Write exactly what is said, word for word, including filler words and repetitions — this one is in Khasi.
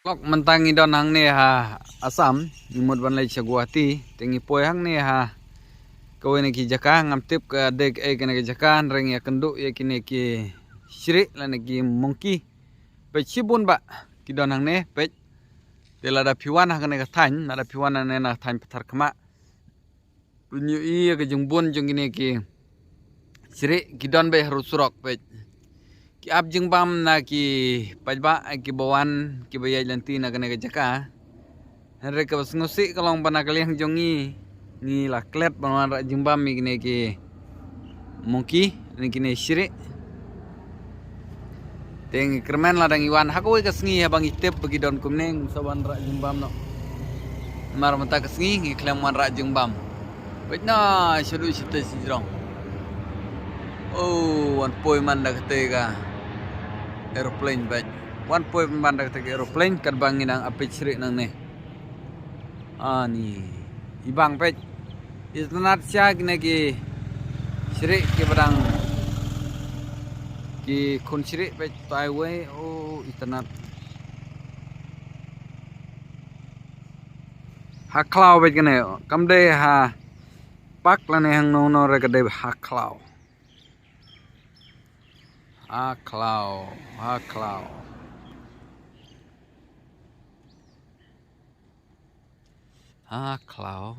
Lok mynta ngi don hangne ha Assam, ngi mut ban leit sha Guwahati, te ngi poi hangne ha kawei na ki jaka, ngam tip ka dei kaei kane ka jaka, hynrei ngi ïakynduh ïa kine ki shrieh lane ki monkey. Peit shibun bah ki don hangne, peit. Te lada phi wan ha kane ka thaiñ, lada phi wan hangne na thaiñ Patharkhmah, phin ïohi ïa ka jingbun jong kine ki shrieh, ki don beit harud surok, peit. Ki ap jingbam na ki paidbah kiba wan, kiba ïaid lynti na kane ka jaka. Hynrei kaba sngewsih ka long ba na ka liang jong ngi, ngi la klet ban wanrah jingbam ïa kine ki monkey, ne kine shrieh. Te ngi kyrmen lada ngi wan ha kawei ka sngi haba ngi tip ba ki don kumne, ngin sa wanrah jingbam noh. Namar mynta ka sngi ngi khlem wanrah jingbam. Peit na shaduh shatei shajrong. Oh, wan poi man da katei ka aeroplane, peit. Wan poi man da katei ka aeroplane, katba ngi dang ap shrieh nangne. Ani, i bang, peit. Itynnad sha kine ki shrieh kiba dang, ki khun shrieh, peit, tai wei, oh, itynnad. Ha khlaw, peit, kane, kam dei ha park lane hangno hangno re, ka dei ha khlaw. Ha khlaw, ha khlaw. Ha khlaw.